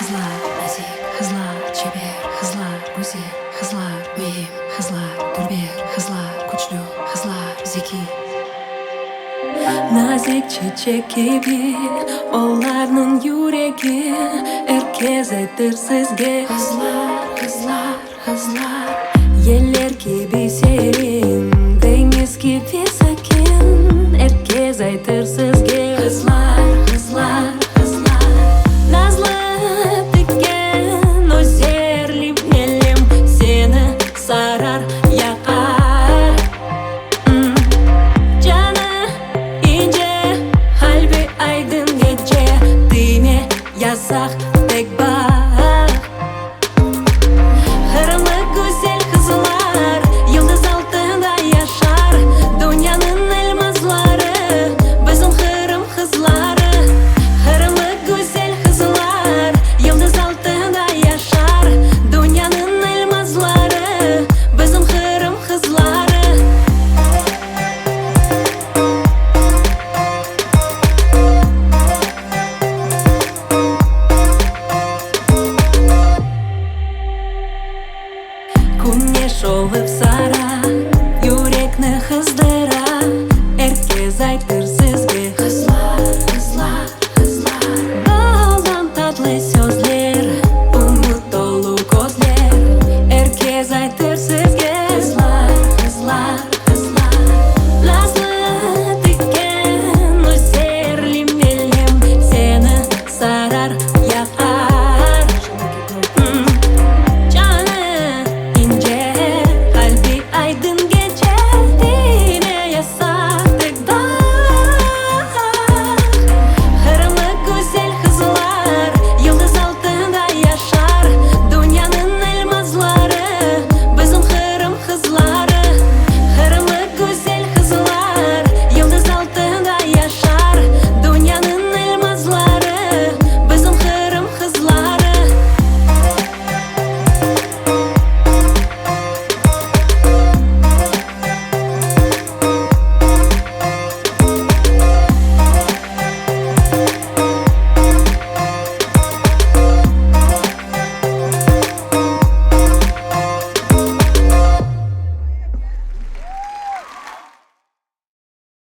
Qızlar nazik, qızlar çeber, qızlar güzel, qızlar müim, qızlar dülber, qızlar küçlü, qızlar zekiy. Nazik çeçek kibi olarnıñ yüregi, er kes aytır sizge. Qızlar, qızlar, qızlar. Yeller kibi serin, deñiz kibi sakin, er kes aytır sizge. Qızlar, qızlar, qızlar. Nazlı tiken, özerli melem seni sarar, yaqar. Canı ince, qalbi aydın gece, tiyme, yasaq.